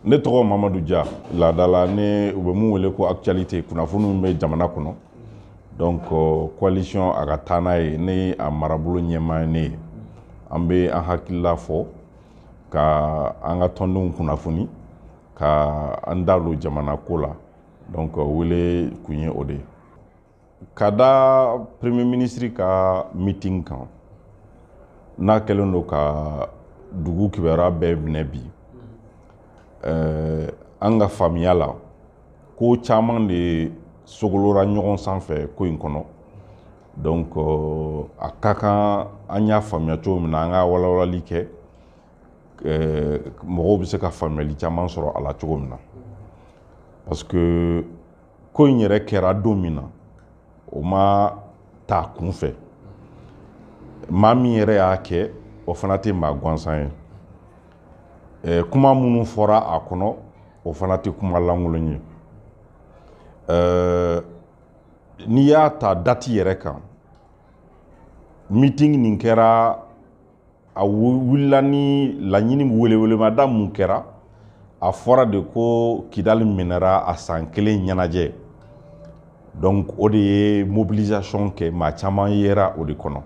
Ne tɔgɔ Mamadu Dia. Laadala ne u bɛ mun wele ko actualité, kunnafoni bɛ jamana kɔnɔ. Donc coalition a ka taa n'a ye, ne a marabolo ɲɛmaa ye ne ye. An bɛ an hakilila fɔ, ka an ka tɔndenw kunnafoni, ka an da don jamana ko la. Donc wele kun ye o de ye. Ka da premier ministre ka meeting kan, n'a kɛlen don ka dugu kibaruya bɛɛ minɛ bi, an ka faamuya la, ko caman de sogolora ɲɔgɔn sanfɛ ko in kɔnɔ. Donc a ka kan an y'a faamuya cogo min na, an ka walawalali kɛ, mɔgɔw bɛ se ka faamuyali caman sɔrɔ a la cogo min na. Parce que ko in yɛrɛ kɛra don min na, o ma ta kun fɛ. Maa min yɛrɛ y'a kɛ, o fana tɛ maa gansan ye. Kuma minnu fɔra a kɔnɔ, o fana tɛ kuma lankolon ye. N'i y'a ta date yɛrɛ kan, meeting nin kɛra, a wulila ni laɲini welewelemada mun kɛra, a fɔra de ko Kidali minɛra a san kelen ɲɛnajɛ. Donc o de ye mobilisation kɛ, maa caman yera o de kɔnɔ.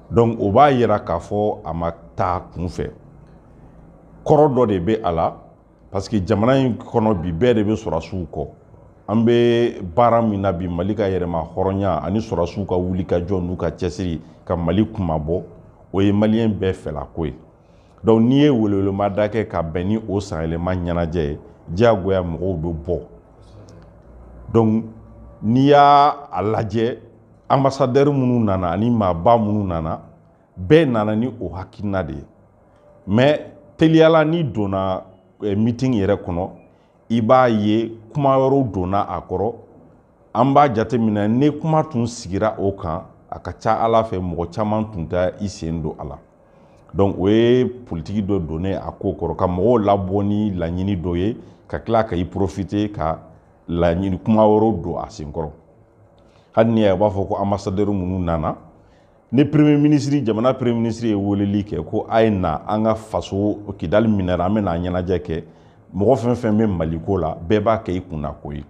Donc o b'a yira k'a fɔ a ma taa kun fɛ, kɔrɔ dɔ de bɛ a la. Parce que jamana in kɔnɔ bi, bɛɛ de bɛ sɔrɔsiw kɔ. An bɛ baara min na bi, Mali ka yɛrɛma hɔrɔnya ani sɔrɔsiw ka wuli ka jɔ n'u ka cɛsiri ka Mali kumabɔ, o ye maliyɛn bɛɛ fɛlako ye. Donc n'i ye welewelemada kɛ ka bɛn ni o sanyɛlɛma ɲɛnajɛ ye, diyagoya mɔgɔw bɛ bɔ. Donc n'i y'a lajɛ, ambassadeur minnu nana ani maaba minnu nana, bɛɛ nana ni o hakilina de ye. Mais teliyala, n'i donna meeting yɛrɛ kɔnɔ, i b'a ye kuma wɛrɛw donna a kɔrɔ. An b'a jateminɛ, ni kuma tun sigira o kan, a ka ca Ala fɛ, mɔgɔ caman tun tɛ i sen don a la. Donc o ye politiki dɔ donnen a ko kɔrɔ, ka mɔgɔw labɔ ni laɲini dɔ ye, ka tila ka i profiter ka laɲini kuma wɛrɛw don a senkɔrɔ. Hali ni a b'a fɔ ko ambassadeur minnu nana, ni premier ministre, jamana premier ministre ye weleli kɛ ko a ye na, an ka faso Kidali minɛra, an bɛna ɲɛnajɛ kɛ, mɔgɔ fɛn fɛn bɛ Maliko la, bɛɛ b'a kɛ i kunna ko ye.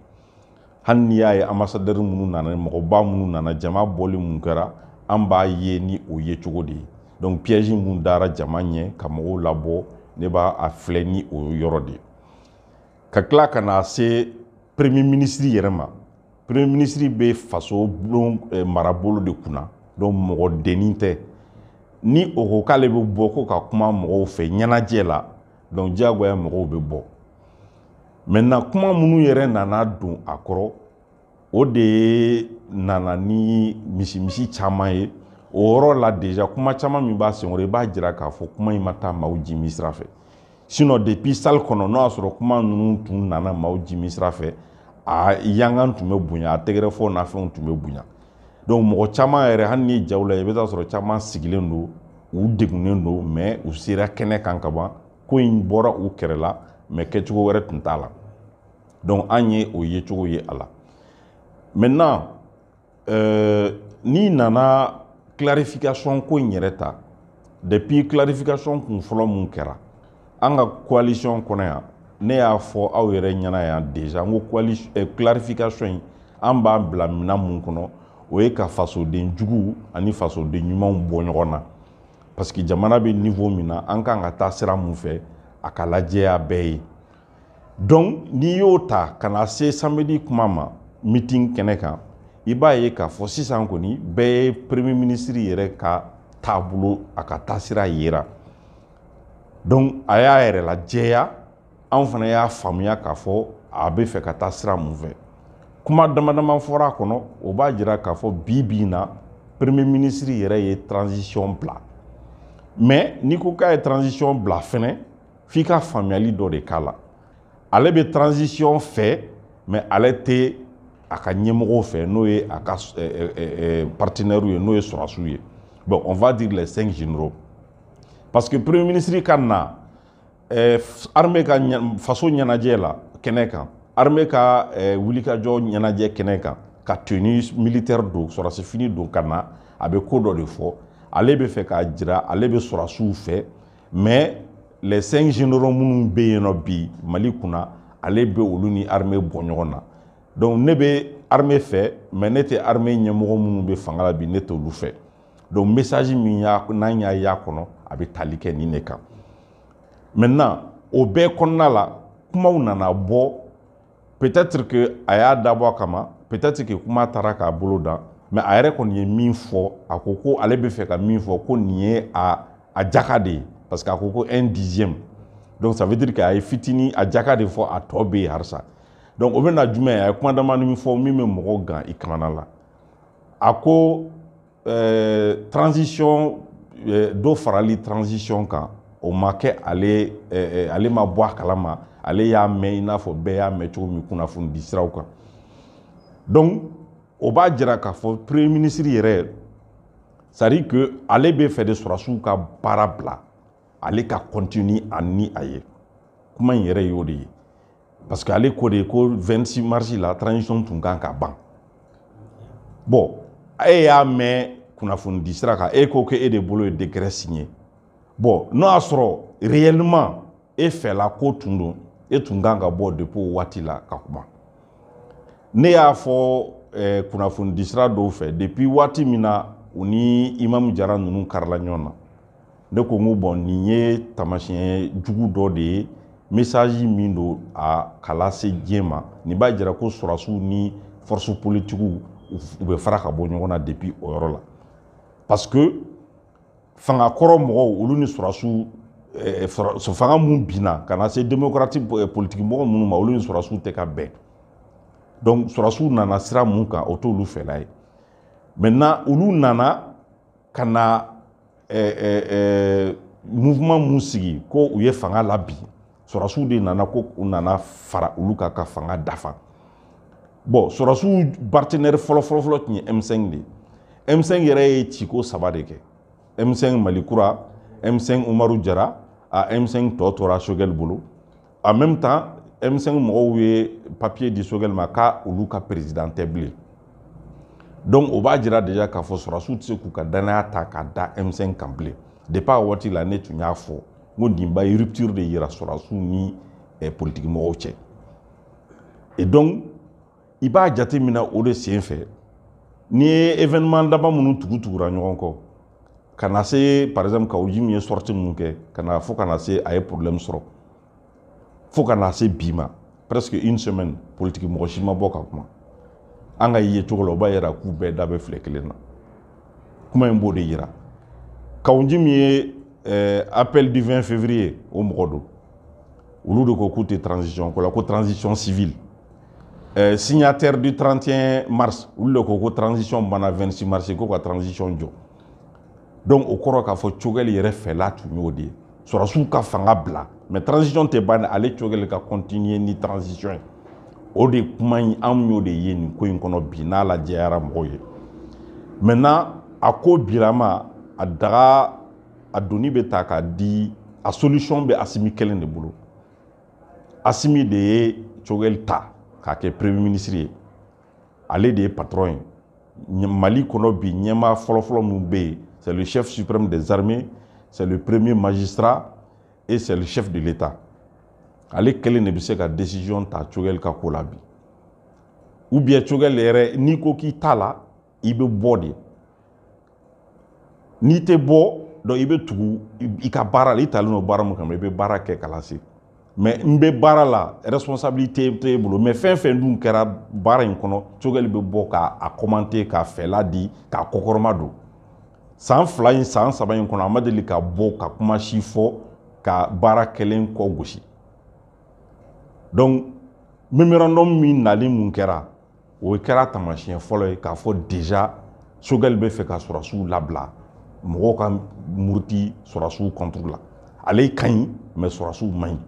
Hali n'i y'a ye ambassadeur minnu nana, mɔgɔba minnu nana, jama bɔli mun kɛra, an b'a ye ni o ye cogo de ye. Donc piège mun dara jama ɲɛ ka mɔgɔw labɔ, ne b'a a filɛ ni o yɔrɔ de ye. Ka tila ka na se premier ministre yɛrɛ ma, premier ministre bɛ faso bulon marabolo de kunna. Donc mɔgɔ dennin tɛ. Ni o ko k'ale bɛ bɔ ko ka kuma mɔgɔw fɛ ɲɛnajɛ la, donc diyagoya mɔgɔw bɛ bɔ. Maintenant kuma minnu yɛrɛ nana don a kɔrɔ, o de nana ni misimisi caman ye. O yɔrɔ la déjà, kuma caman min b'a senkɔrɔ, i b'a jira k'a fɔ kuma in ma taa maaw jimi sira fɛ. Sinon depuis salle kɔnɔ, n'o y'a sɔrɔ kuma ninnu tun nana maaw jimi sira fɛ, a yangan tun bɛ bonya, a tɛgɛrɛfɔ n'a fɛnw tun bɛ bonya. Donc mɔgɔ caman yɛrɛ, hali ni jaw la, i bɛ taa sɔrɔ caman sigilen don, u degunnen don, mais u sera kɛnɛ kan ka ban, ko in bɔra u kɛrɛ la, mais kɛcogo wɛrɛ tun t'a la. Donc an ye o yecogo ye a la. Maintenant n'i nana clarification ko in yɛrɛ ta, depuis clarification kun fɔlɔ mun kɛra an ka coalition kɔnɔ yan, ne y'a fɔ aw yɛrɛ ɲɛna yan déjà, n ko coalition clarification in, an b'a bila minɛn mun kɔnɔ, o ye ka fasoden juguw ani fasoden ɲumanw bɔ ɲɔgɔn na. Parce que jamana bɛ niveau min na, an kan ka taa sira mun fɛ, a ka lajɛya bɛɛ ye. Donc n'i y'o ta ka na se samedi kuma ma meeting kɛnɛ kan, i b'a ye k'a fɔ sisan kɔni bɛɛ ye premier ministre yɛrɛ ka taabolo, a ka taasira yera. Donc a y'a yɛrɛ lajɛya, anw fana y'a faamuya k'a fɔ a bɛ fɛ ka taa sira mun fɛ. Kuma dama dama fɔra a kɔnɔ, o b'a jira k'a fɔ bi bi in na, premier ministre yɛrɛ ye transition bila. Mais n'i ko k'a ye transition bila fɛnɛ, f'i ka faamuyali dɔ de k'a la. Ale bɛ transition fɛ, mais ale tɛ a ka ɲɛmɔgɔw fɛ, n'o ye a ka partenaires ye, n'o ye sɔrɔsiw ye. Bon, on va dire les 5 généraux. Parce que premier ministre ka na armée ka faso ɲɛnajɛ la kɛnɛ kan, armée ka wulikajɔ ɲɛnajɛ kɛnɛ kan, ka tenue militaire don, sɔrɔsi fini don ka na, a bɛ ko dɔ de fɔ. Ale bɛ fɛ k'a jira ale bɛ sɔrɔsiw fɛ, mais Les cinq généraux minnu bɛ yen nɔ bi Mali kunna, ale bɛ olu ni armée bɔ ɲɔgɔn na. Donc ne bɛ armée fɛ, mais ne tɛ armée ɲɛmɔgɔ minnu bɛ fanga la bi, ne t'olu fɛ. Donc message min y'a n'an y'a y'a kɔnɔ, a bɛ tali kɛ nin de kan. Maintenant, o bɛɛ kɔnɔna la, kumaw nana bɔ. Peut-être que a y'a dabɔ a kama, peut-être que kuma taara k'a bolo dan, mais a yɛrɛ kɔni ye min fɔ, a ko ko ale bɛ fɛ ka min fɔ, ko nin ye a jaka de ye, parce que a ko ko un dixième. Donc ça veut dire que a ye fitinin a jaka de fɔ, a tɔ bɛ yen halisa. Donc o bɛ na jumɛn ye? A ye kuma damani min fɔ min bɛ mɔgɔw gan i kamana la, a ko transition, dɔ farali transition kan, o ma kɛ ale, ale ma bɔ a kalama, ale y'a mɛn i n'a fɔ bɛɛ y'a mɛn cogo min kunnafoni di siraw kan. Donc o b'a jira k'a fɔ premier ministre yɛrɛ, c'est à dire que ale bɛ fɛ de sɔrɔdasiw ka baara bila, ale ka continuer a ni a ye. Kuma in yɛrɛ y'o de ye, parce que ale ko de ko 26 mars la, transition tun kan ka ban. Bon, e y'a mɛn kunnafoni di sira kan, e ko k'e de bolo ye décret signé. Bon, n'o y'a sɔrɔ réellement e fɛla ko tun don, e tun kan ka bɔ depuis o waati la ka kuma. Ne y'a fɔ kunnafoni di sira dɔw fɛ, depuis waati min na u ni Imamu Jara ninnu karila ɲɔgɔn na, ne ko n ko bon, nin ye taamasiyɛn jugu dɔ de ye, message min don a ka lase diɲɛ ma. Nin b'a jira ko sɔrɔdasiw ni force politique u bɛ fara ka bɔ ɲɔgɔn na depuis o yɔrɔ la, parce que fanga kɔrɔ mɔgɔw, olu ni sɔrɔdasiw, fanga mun binna ka na se démocrate politique mɔgɔ minnu ma, olu ni sɔrɔdasiw tɛ ka bɛn. Donc sɔrɔdasiw nana sira mun kan, o t'olu fɛla ye. Maintenant, olu nana ka na mouvement mun sigi ko u ye fanga labin, sɔrɔdasiw de nana ko u nana fara olu kan ka fanga dafa. Bon, sɔrɔdasiw partenaire fɔlɔ fɔlɔ fɔlɔ tun ye M5 de ye. M5 yɛrɛ ye ciko saba de kɛ: M5 Mali Kura, M5 Umaru Jara, a M5 tɔ tora Choguel bolo. En même temps, M5 mɔgɔw ye papier di Choguel ma k'a olu ka président tɛ bilen. Donc o b'a jira déjà k'a fɔ sɔrɔdasiw tɛ se k'u ka danaya ta k'a da M5 kan bilen. Depuis a waati la, ne tun y'a fɔ n ko nin ba ye rupture de yira sɔrɔdasiw ni politique mɔgɔw cɛ. Et donc i b'a jate minɛ, o de sen fɛ, n'i ye événement dama minnu tugu tugura ɲɔgɔn kɔ ka na se, par exemple Kaou Djim ye sortie mun kɛ ka na fo ka na se a ye problème sɔrɔ, fo ka na se bi ma, presque une semaine, politique mɔgɔ si ma bɔ ka kuma. An ka ye cogo la, o b'a yira k'u bɛɛ da bɛ filɛ kelen na. Kuma in b'o de yira. Kaou Djim ye appel du 20 février, o mɔgɔ don, olu de ko k'u tɛ transition ko la, ko transition civile. Signataire du 31 mars, olu de ko ko transition banna 26 mars, ko ka transition jɔ. Donc o kɔrɔ k'a fɔ Choguel yɛrɛ fɛla tun y'o de ye, sɔrɔdasiw ka fanga bila, mais transition tɛ ban, ale Choguel ka continuer ni transition ye. O de kuma in, anw y'o de ye nin ko in kɔnɔ bi, n'a lajɛyara mɔgɔw ye. Maintenant, a ko birama a daga a doni bɛ ta k'a di, a solution bɛ Assimi kelen de bolo. Assimi de ye Choguel ta k'a kɛ premier ministre ye, ale de ye patron ye Mali kɔnɔ bi. Ɲɛmaa fɔlɔfɔlɔ min bɛ yen, c'est le chef suprême des armées, c'est le premier magistrat et c'est le chef de l'État. Ale kelen de bɛ se ka décision ta Choguel ka ko la bi. Ou bien Choguel yɛrɛ, n'i ko k'i t'a la, i bɛ bɔ de. N'i tɛ bɔ, donc i bɛ tugu i ka baara la, i talen don baara min kama, i bɛ baara kɛ ka lase. Mais n bɛ baara la, responsabilité t'e bolo, mais fɛn fɛn dun kɛra baara in kɔnɔ, Choguel bɛ bɔ k'a commenter, k'a fɛla di, k'a kɔkɔrɔma don. San 2 in, san 3 in kɔnɔ, a ma deli ka bɔ ka kuma si fɔ ka baara kɛlen kɔ gosi. Donc mémorandum min nali mun kɛra, o kɛra taamasiyɛn fɔlɔ ye k'a fɔ déjà Choguel bɛ fɛ ka sɔrɔdasiw labila, mɔgɔw ka muruti sɔrɔdasiw contre la. Ale ka ɲi, mais sɔrɔdasiw man ɲi.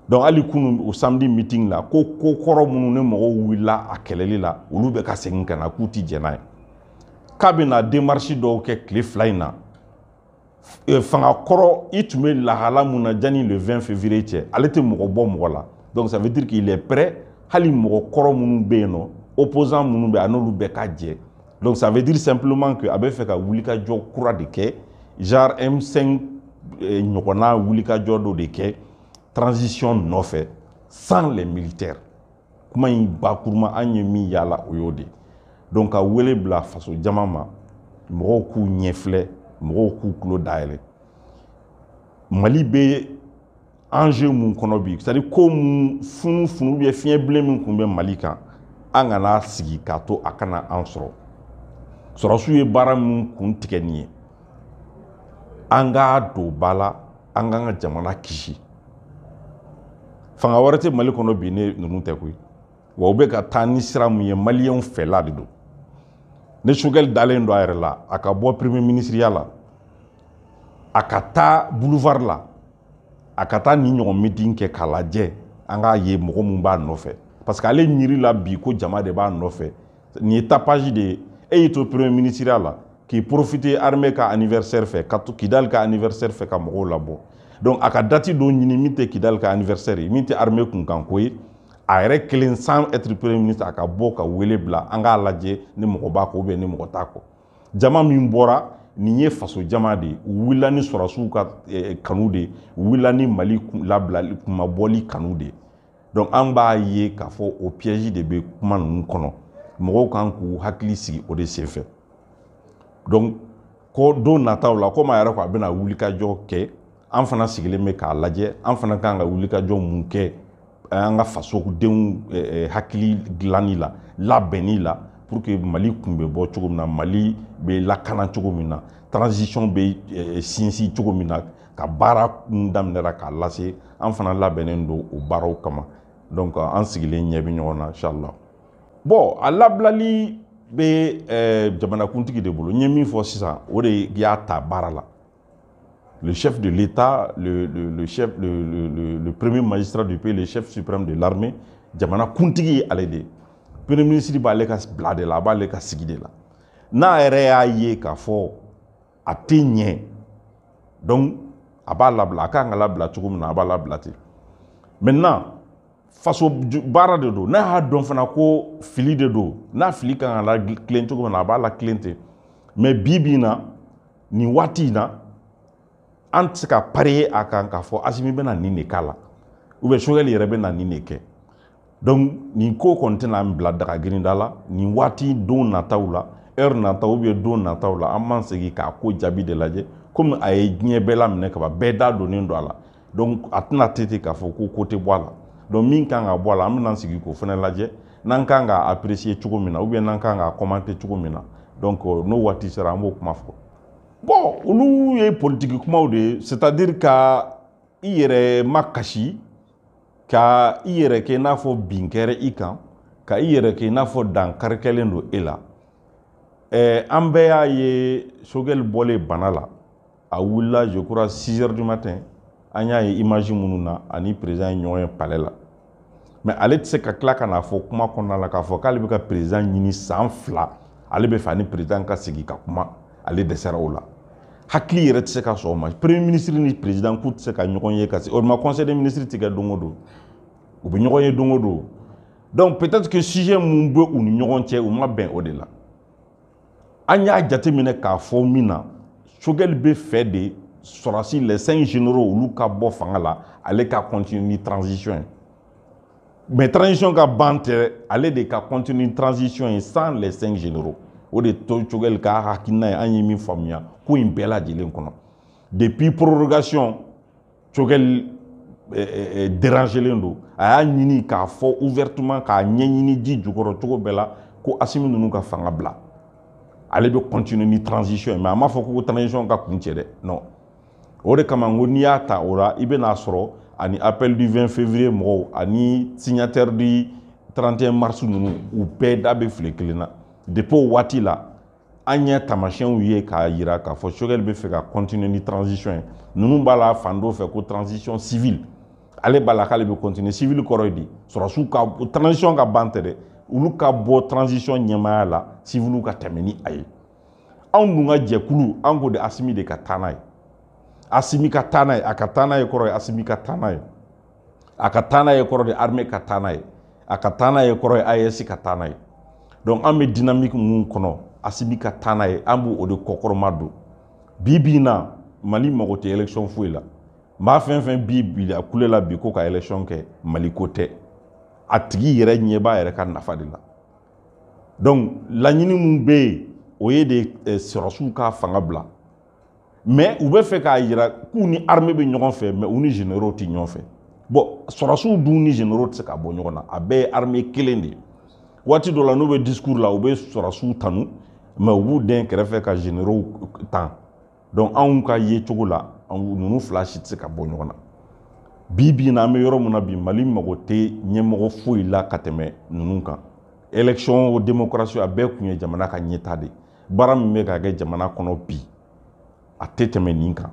Donc hali kunun o samedi meeting la, ko ko kɔrɔ minnu ni mɔgɔw wulila a kɛlɛli la, olu bɛ ka segin ka na k'u ti jɛn n'a ye, k'a bɛna démarche dɔw kɛ tile 2 in na. Fanga kɔrɔ, i tun bɛ lahala mun na janni le 20 février cɛ, ale tɛ mɔgɔ bɔ mɔgɔ la. Donc ça veut dire qu'il est prêt, hali mɔgɔ kɔrɔ minnu bɛ yen nɔ, opposant minnu bɛ yen, a n'olu bɛɛ ka jɛ. Donc ça veut dire simplement que a bɛ fɛ ka wulikajɔ kura de kɛ, genre M5 ɲɔgɔnna wulikajɔ dɔ de kɛ transition nɔfɛ sans les militaires. Kuma in bakuruma, an ye min yaala, o y'o de. Donc ka wele bila faso jama ma, mɔgɔw k'u ɲɛ filɛ, mɔgɔw k'u tulo dayɛlɛ. Mali bɛ enjeu mun kɔnɔ bi, c'est à dire ko mun funu funu bɛ fiɲɛ bilen min kun bɛ Mali kan, an kana sigi k'a to a kana an sɔrɔ. Sɔrɔsiw ye baara mun kun tigɛ nin ye, an k'a don ba la, an k'an ka jamana kisi. Fanga wɛrɛ tɛ Mali kɔnɔ bi ne ninnu tɛ koyi. Wa u bɛ ka taa ni sira mun ye, maliyɛnw fɛla de don. Ni Choguel dalen don a yɛrɛ la, a ka bɔ premier ministre la, a ka taa boulevard la, a ka taa nin ɲɔgɔn meeting kɛ k'a lajɛ, an k'a ye mɔgɔ mun b'a nɔfɛ. Parce que ale ɲiri la bi ko jama de b'a nɔfɛ. Nin ye tapage de ye. E y'i to premier ministre la k'i profiter armée ka anniversaire fɛ, ka to Kidali ka anniversaire fɛ, ka mɔgɔw labɔ. Donc a ka date dɔ ɲini min tɛ Kidali ka anniversaire ye, min tɛ armée kunkanko ye, a yɛrɛ kelen sans être premier ministre, a ka bɔ ka wele bila, an k'a lajɛ ni mɔgɔ b'a kɔ ou bien ni mɔgɔ t'a kɔ. Jama min bɔra, nin ye faso jama de ye. U wulila ni sɔrɔsiw ka kanu de ye, u wulila ni Mali labilali kunmabɔli kanu de ye. Donc an b'a ye k'a fɔ o piège de bɛ kuma ninnu kɔnɔ. Mɔgɔw kan k'u hakili sigi o de senfɛ. Donc ko don nataw la, komi a yɛrɛ ko a bɛna wulikajɔ kɛ, an fana sigilen bɛ k'a lajɛ, an fana kan ka wulikajɔ mun kɛ an ka fasodenw hakili dilanni la, labɛnni la, pour que Mali kun bɛ bɔ cogo min na, Mali bɛ lakana cogo min na, transition bɛ sinsin cogo min na, ka baara daminɛra k'a lase, an fana labɛnnen don o baaraw kama. Donc an sigilen ɲɛ bɛ ɲɔgɔn na, inchallah. Bon, a labilali bɛ jamanakuntigi de bolo. N ye min fɔ sisan, o de y'a ta baara la. Le chef de l'État, le chef, le premier magistrat du pays, le chef suprême de l'armée, jamana kuntigi ye ale de ye. Premier ministre b'ale ka bila de la, a b'ale ka sigi de la. N'a yɛrɛ y'a ye k'a fɔ a tɛ ɲɛ, donc a b'a labila, a kan ka labila cogo min na, a b'a labila ten. Maintenant, faso baara de don. N'a y'a dɔn fana ko fili de don, n'a fili kan ka latilen cogo min na, a b'a latilen ten. Mais bi bi in na, nin waati in na, an tɛ se ka parier a kan k'a fɔ Assimi bɛna nin de k'a la, ou bien Choguel yɛrɛ bɛna nin de kɛ. Donc nin ko kɔni tɛna an bila daga girinda la nin waati. Don nataw la, heure nataw ou bien don nataw la, an b'an segin k'a ko jaabi de lajɛ. Komi a ye diɲɛ bɛɛ laminɛ ka ban, bɛɛ da donnen don a la, donc a tɛna te ten k'a fɔ ko ko tɛ bɔ a la. Donc min kan ka bɔ a la, an bɛna sigi k'o fana lajɛ, n'an kan k'a apprécier cogo min na, ou bien n'an kan k'a commenter cogo min na. Donc n'o waati sera, an b'o kuma fɔ. Bon, olu ye politiki kumaw de ye, c'est à dire ka i yɛrɛ makasi, ka i yɛrɛ kɛ i n'a fɔ bin kɛra i kan, ka i yɛrɛ kɛ i n'a fɔ dankari kɛlen don e la. An bɛɛ y'a ye, Choguel bɔlen bana la, a wulila, je crois 6 heures du matin, an y'a ye image minnu na, ani président ye ɲɔgɔn ye palais la. Mais ale tɛ se ka tila ka n'a fɔ kuma kɔnɔna la k'a fɔ k'ale bɛ ka président ɲini san 2, ale bɛ fɛ ani président ka sigi ka kuma, ale dɛsɛra o la. Hakili yɛrɛ tɛ se ka sɔn o ma. Premier ministre ni président k'u tɛ se ka ɲɔgɔn ye ka se o ma. Conseil des ministres tɛ kɛ don o don, u bɛ ɲɔgɔn ye don o don. Donc peut-être que sujet mun bɛ u ni ɲɔgɔn cɛ, u ma bɛn o de la. An y'a jateminɛ k'a fɔ min na, Choguel bɛ fɛ de sɔrɔsi les cinq généraux olu ka bɔ fanga la, ale ka continuer ni transition ye. Mais transition ka ban tɛ, ale de ka continuer ni transition ye sans les cinq généraux. O de to Choguel ka hakilina ye, an ye min faamuya ko in bɛɛ lajɛlen kɔnɔ. Depuis prorogation, Choguel dérangelen don. A y'a ɲini k'a fɔ ouvertement, k'a ɲɛɲini ji jukɔrɔ cogo bɛɛ la ko Assimi ninnu ka fanga bila, ale bɛ continuer ni transition ye. Mais a m'a fɔ ko transition ka kun cɛ dɛ, non. O de kama n ko n'i y'a ta o la, i bɛn'a sɔrɔ ani appel du 20 février mɔgɔw ani signataire du 31 mars ninnu, u bɛɛ da bɛ file kelen na. Depuis o waati la, an ye taamasiyɛnw ye k'a yira k'a fɔ Choguel bɛ fɛ ka continuer ni transition ye. Ninnu b'a la fan dɔ fɛ ko transition civile, ale b'a la k'ale bɛ continuer. Civil kɔrɔ ye di? Sɔrɔsiw ka transition ka ban tɛ dɛ, olu ka bɔ transition ɲɛmaaya la, civiliw ka tɛmɛ ni a ye. Anw dun ka jɛkulu, an ko de Assimi de ka taa n'a ye, Assimi ka taa n'a ye. A ka taa n'a ye kɔrɔ ye Assimi ka taa n'a ye, a ka taa n'a ye kɔrɔ de armée ka taa n'a ye, a ka taa n'a ye kɔrɔ ye AES ka taa n'a ye. Donc an bɛ dynamique mun kɔnɔ, Assimi ka taa n'a ye, an b'o de kɔkɔrɔma don. Bi bi in na, Mali mago tɛ élection foyi la. Maa fɛn fɛn b'i bila kule la bi ko ka élection kɛ, Mali ko tɛ. A tigi yɛrɛ ɲɛ b'a yɛrɛ ka nafa de la. Donc laɲini mun bɛ yen, o ye de sɔrɔsiw ka fanga bila. Mais u bɛ fɛ k'a yira k'u ni armée bɛ ɲɔgɔn fɛ, mais u ni généraux tɛ ɲɔgɔn fɛ. Bon, sɔrɔsiw dun ni généraux tɛ se ka bɔ ɲɔgɔn na, a bɛɛ ye armée kelen de ye. Waati dɔ la, n'u bɛ discours la, u bɛ sɔrɔsiw tanu, mais u b'u den kɛrɛfɛ ka généraux tan. Donc anw ka ye cogo la, ninnu fila si tɛ se ka bɔ ɲɔgɔn na. Bi bi in na, an bɛ yɔrɔ min na bi, Mali mago tɛ ɲɛmɔgɔ foyi la ka tɛmɛ ninnu kan. Élection o, démocratie, a bɛɛ kun ye jamana ka ɲɛta de ye. Baara min bɛ ka kɛ jamana kɔnɔ bi, a tɛ tɛmɛ nin kan.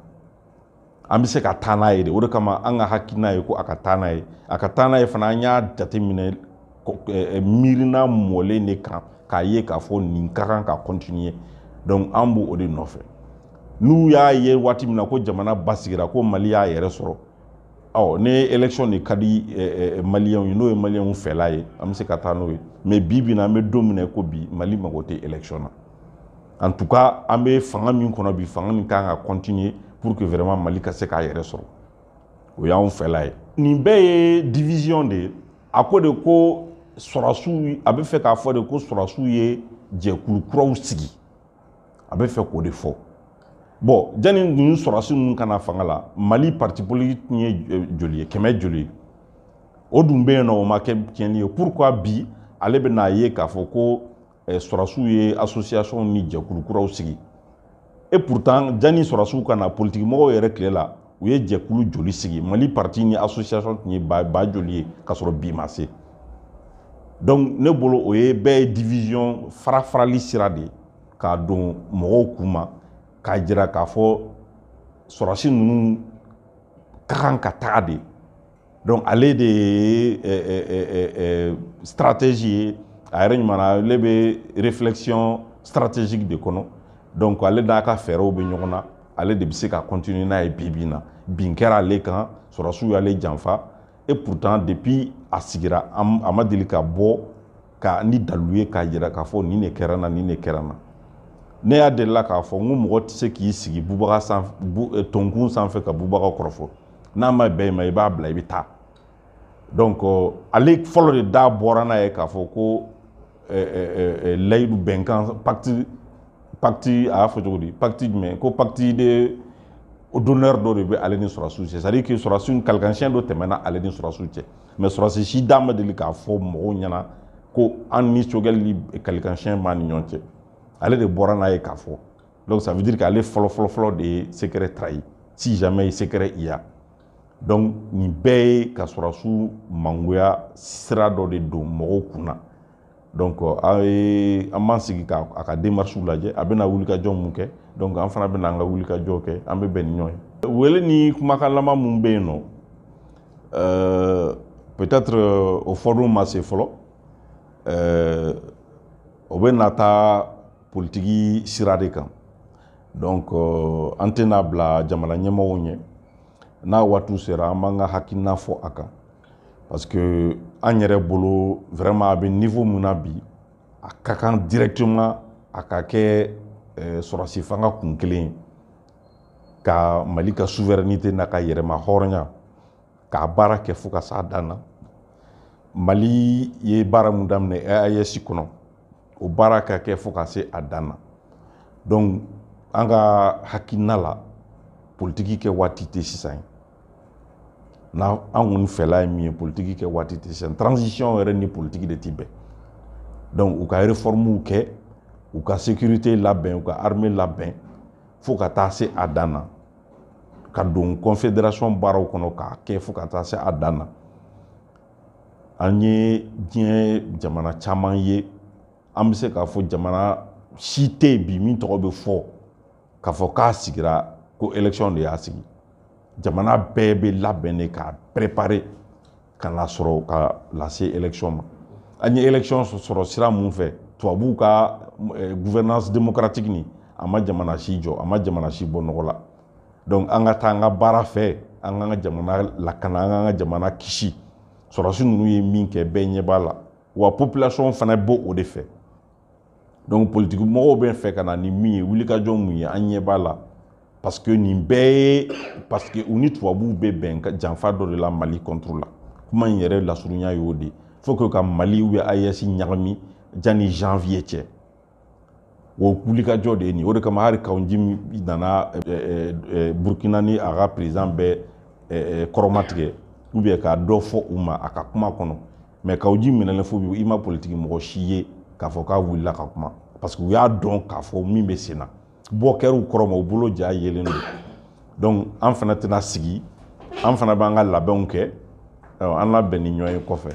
An bɛ se ka taa n'a ye de. O de kama an ka hakilina ye ko a ka taa n'a ye. A ka taa n'a ye fana, an y'a jateminɛ miirina mɔlen de kan k'a ye k'a fɔ nin ka kan ka continuer. Donc an b'o o de nɔfɛ. N'u y'a ye waati min na ko jamana basigira, ko Mali y'a yɛrɛ sɔrɔ, ɔ ni élection de ka di maliyɛnw ye, n'o ye maliyɛnw fɛla ye, an bɛ se ka taa n'o ye. Mais bi bi in na, an bɛ don min na ko bi, Mali mago tɛ élection na. En tout cas, an bɛ fanga min kɔnɔ bi, fanga min kan ka continuer pour que vraiment Mali ka se k'a yɛrɛ sɔrɔ, o y'anw fɛla ye. Nin bɛɛ ye division de ye. A ko de ko sɔrɔsiw, a bɛ fɛ k'a fɔ de ko sɔrɔsiw ye jɛkulu kuraw sigi, a bɛ fɛ k'o de fɔ. Bon, janni ninnu sɔrɔsi ninnu ka na fanga la, Mali parti politique tun ye joli ye? 100 joli ye? O dun bɛ yen nɔ, o ma kɛ tiɲɛni ye. Pourquoi bi ale bɛ n'a ye k'a fɔ ko sɔrɔsiw ye association ni jɛkulu kuraw sigi? Et pourtant, janni sɔrɔsiw ka na, politique mɔgɔw yɛrɛ tile la, u ye jɛkulu joli sigi? Mali parti ni association tun ye ba joli ye k'a sɔrɔ bi ma se? Donc ne bolo, o ye bɛɛ ye division fara farali sira de ye k'a don mɔgɔw kun ma, k'a jira k'a fɔ sɔrɔsi ninnu ka kan ka taga de. Donc ale de ye stratégie ye a yɛrɛ ɲuman na, ale bɛ réflexion stratégique de kɔnɔ. Donc ale n'a ka fɛɛrɛw bɛ ɲɔgɔn na, ale de bɛ se ka continuer n'a ye. Bi bi in na, bin kɛra ale kan, sɔrɔsiw y'ale janfa. Et pourtant, depuis a sigira, a ma deli ka bɔ ka ni dalu ye k'a jira k'a fɔ nin de kɛra n na, nin de kɛra n na. Ne y'a delila k'a fɔ n ko mɔgɔ tɛ se k'i sigi bubaga sanfɛ, tonkun sanfɛ ka bubaga kɔrɔfɔ. N'a ma bɛn i ma, i b'a bila, i bɛ taa. Donc ale fɔlɔ de da bɔra n'a ye k'a fɔ ko layidu bɛnkan, pacte, a y'a fɔ cogo di, pacte jumɛn, ko pacte de d'honneur dɔ de bɛ ale ni sɔrɔsiw cɛ. C'est à dire que sɔrɔsiw kalikansiɲɛ dɔ tɛmɛna ale ni sɔrɔsiw cɛ, mais sɔrɔsi si da ma deli k'a fɔ mɔgɔw ɲɛna ko an ni Choguel ni kalikansiɲɛ b'an ni ɲɔgɔn cɛ. Ale de bɔra n'a ye k'a fɔ. Donc ça veut dire qu'ale fɔlɔ fɔlɔ fɔlɔ de ye secret trahi, si jamais secret il y a. Donc nin bɛɛ ye ka sɔrɔsiw mangoya sira dɔ de don mɔgɔw kunna. Donc an ye an b'an sigi ka a ka démarches lajɛ, a bɛna wulikajɔ mun kɛ. Donc an fana bɛna an ka wulikajɔ kɛ, an bɛ bɛn ni ɲɔgɔn ye. Wele ni kumakan laban mun bɛ yen nɔ, peut-être o fɔdon ma se fɔlɔ, o bɛ na taa politiki sira de kan. Donc an tɛna bila jamana ɲɛmɔgɔw ɲɛ. N'a waatiw sera, an b'an ka hakilina fɔ a kan, parce que an yɛrɛ bolo, vraiment, a bɛ niveau mun na bi, a ka kan directement a ka kɛ sɔrɔsi fanga kun kelen ye ka Mali ka souveraineté n'a ka yɛrɛma hɔrɔnya k'a baara kɛ fo ka s'a dan na. Mali ye baara mun daminɛ AES kɔnɔ, o baara ka kɛ fo ka se a dan na. Donc an ka hakilina la, politiki kɛ waati tɛ sisan ye. N'a an kɔni fɛla ye min ye, politiki kɛ waati tɛ sisan. Transition yɛrɛ ni politiki de ti bɛn. Donc u ka réformes kɛ, u ka sécurité labɛn, u ka armée labɛn fo ka taa se a dan na, ka don confédération baaraw kɔnɔ k'a kɛ fo ka taa se a dan na. An ye diɲɛ jamana caman ye, an bɛ se k'a fɔ jamana si tɛ yen bi min tɔgɔ bɛ fɔ k'a fɔ k'a sigira ko élection de y'a sigi. Jamana bɛɛ bɛ labɛn de k'a préparer ka na sɔrɔ ka lase élection ma. An ye élection sɔrɔ sira mun fɛ, tubabuw ka gouvernance démocratique nin, a ma jamana si jɔ, a ma jamana si bɔ nɔgɔ la. Donc an ka taa an ka baara fɛ, an k'an ka jamana lakana, an k'an ka jamana kisi. Sɔrɔsi ninnu ye min kɛ, bɛɛ ɲɛ b'a la wa, population fana b'o o de fɛ. Donc politique mɔgɔw bɛ fɛ ka na ni min ye, wulikajɔ mun ye, an ɲɛ b'a la. Parce que nin bɛɛ ye parce que u ni tubabuw bɛ bɛn janfa dɔ de la Mali contre la. Kuma in yɛrɛ lasurunya y'o de ye. Faut que ka Mali ou bien AES ɲagami janni janvier cɛ. O wulikajɔ de ye nin ye. O de kama hali Kaou Djim nana Burukina ni a ka président bɛɛ kɔrɔma tigɛ ou bien ka dɔ fɔ u ma a ka kuma kɔnɔ. Mais Kaou Djim minɛlen fo bi, i ma politiki mɔgɔ si ye k'a fɔ k'a wulila ka kuma, parce que u y'a dɔn k'a fɔ min bɛ sen na, bɔ kɛr'u kɔrɔ ma, u bolo ja yelen don. Donc an fana tɛna sigi, an fana b'an ka labɛnw kɛ, an labɛn ni ɲɔgɔn ye kɔfɛ.